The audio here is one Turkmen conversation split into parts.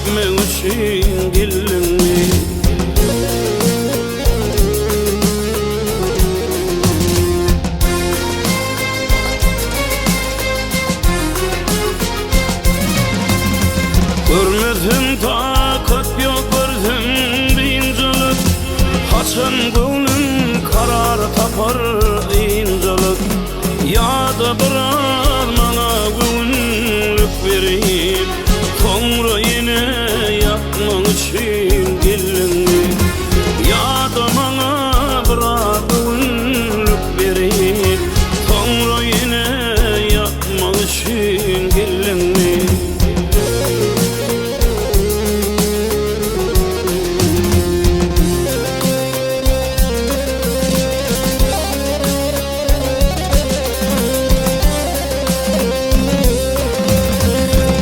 Öpmek üçin geldiňmi? Görmesem takat ýok görsem biynjalyk Haçan göwnüm karar tapar ynjalyk Ýa-da biraz maňa göwünlik berip Soňra ýene ýakmak üçin geldiňmi? Ýa-da maňa biraz göwünlik berip Soňra ýene ýakmak üçin geldiňmi?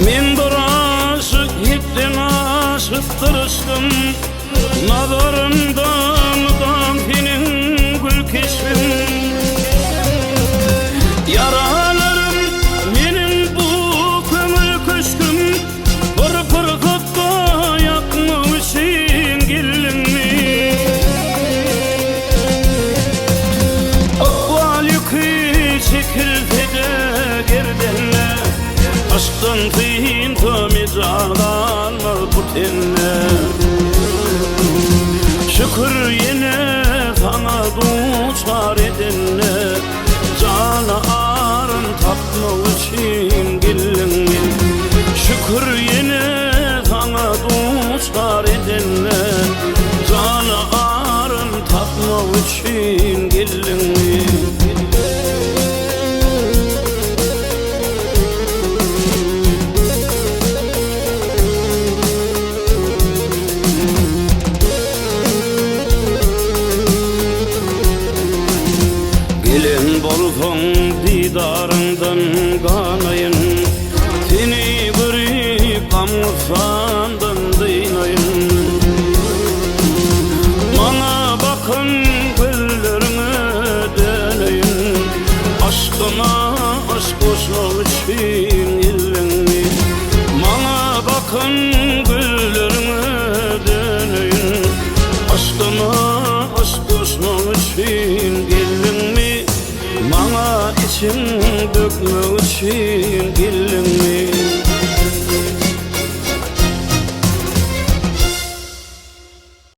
Men bir aşyk ýetden aşyp dyryşdym Nazarymda mydam seniň gül keşbiň Ýaralarym meniň bu köňül köşgüm Bir pursatda ýakmak üçin geldiňmi? Ykbal ýüki çekilse-de gerdende, Yşkdan synsa mejal galmaz bu tende. Şükür ýene saňa duçar edende, Jana arym tapmak üçin geldiňmi? Şükür ýene saňa duçar edende, Jana arym tapmak üçin geldiňmi? Gelen bolsaň didaryňdan ganaýyn, Seni görüp gam-gussamdan dynaýyn. Maňa bakan gözleriňe döneýin, Aşkyma aşk goşmak üçin geldiňmi? Maňa bakan gözleriňe döneýin, Aşkyma aşk goşmak üçin geldiňmi? Maňa içiň dökmek üçin geldiňmi?